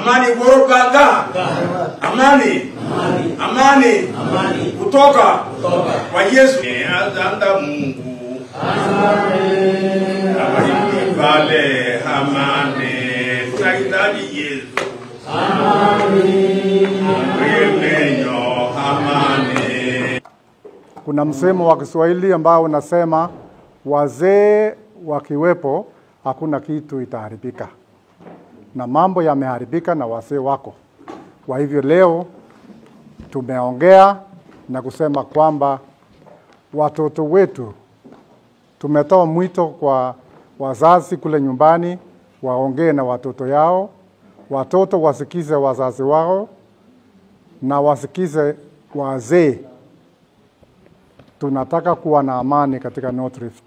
Amani Worobanga. Amani. Amani. Amani. Amani. Kutoka kwa Yesu. Asante Mungu. Amani. Amani pale amani. Tunahitaji Yesu. Amani. Amani. Kuna msemo wa Kiswahili ambao unasema wazee wakiwepo hakuna kitu itaharibika. Na mambo yameharibika na wazee wako. Kwa hivyo leo tumeongea na kusema kwamba watoto wetu, tumetoa mwito kwa wazazi kule nyumbani waongee na watoto yao, watoto wasikize wazazi wao na wasikize wazee. Tunataka kuwa na amani katika North Rift.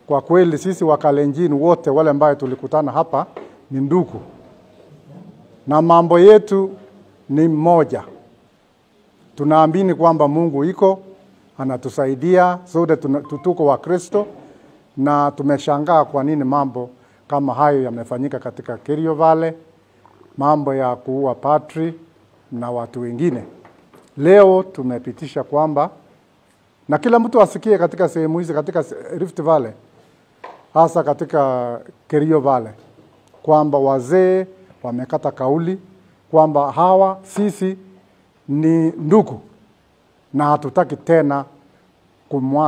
Kwa kweli sisi Wakalenjin wote wale ambao tulikutana hapa ni ndugu. Na mambo yetu ni moja. Tunaamini kwamba Mungu iko, anatusaidia, sote tuko wa Kristo, na tumeshangaa kwa nini mambo kama hayo yamefanyika katika Kerio Valley, mambo ya kuua patri na watu wengine. Leo tumepitisha kwamba na kila mtu asikie katika sehemu hizi katika Rift Valley, hasa katika Kerio Valley, kwamba wazee wamekata kauli kwamba hawa sisi ni ndugu na hatutaki tena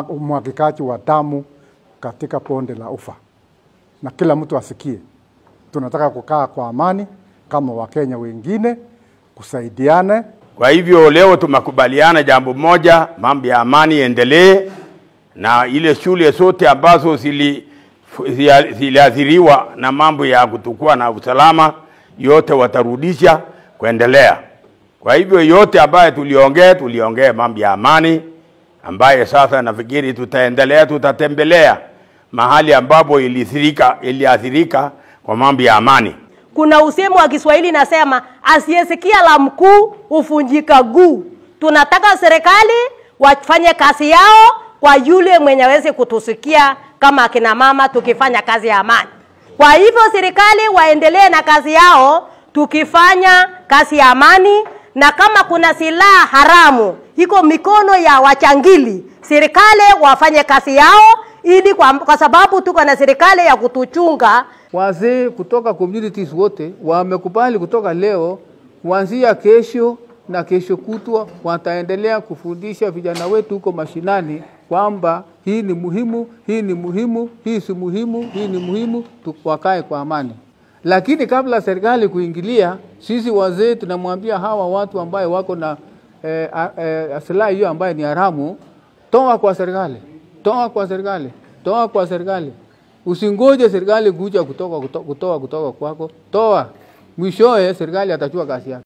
umwagikaji wa damu katika bonde la Ufa. Na kila mtu asikie. Tunataka kukaa kwa amani kama Wakenya wengine, kusaidiane. Kwa hivyo leo tumekubaliana jambo moja, mambo ya amani endelee, na ile shule zote ambazo ziliathiriwa na mambo ya kutokuwa na usalama yote watarudisha kuendelea. Kwa hivyo yote ambaye tuliongea mambo ya amani, ambaye sasa nafikiri tutaendelea, tutatembelea mahali ambapo iliathirika kwa mambo ya amani. Kuna usemo wa Kiswahili nasema asiyesikia la mkuu hufunjika guu. Tunataka serikali wafanye kazi yao kwa yule mwenye aweze kutusikia kama akina mama tukifanya kazi ya amani. Kwa hivyo serikali waendelee na kazi yao tukifanya kazi ya amani, na kama kuna silaha haramu iko mikono ya wachangili, serikali wafanye kazi yao ili kwa sababu tuko na serikali ya kutuchunga. Wazee kutoka communities wote wamekubali kutoka leo kuanzia kesho na kesho kutwa wataendelea kufundisha vijana wetu huko mashinani kwamba hii ni muhimu, hii ni muhimu, hii si muhimu, hii ni muhimu, wakae kwa amani. Lakini kabla serikali kuingilia, sisi wazee tunamwambia hawa watu ambaye wako na silaha hiyo ambaye ni haramu, toa kwa serikali, toa kwa serikali, toa kwa serikali. Usingoje serikali kuja kutoa kutoka kwako, toa. Mwishowe serikali atachukua kazi yake.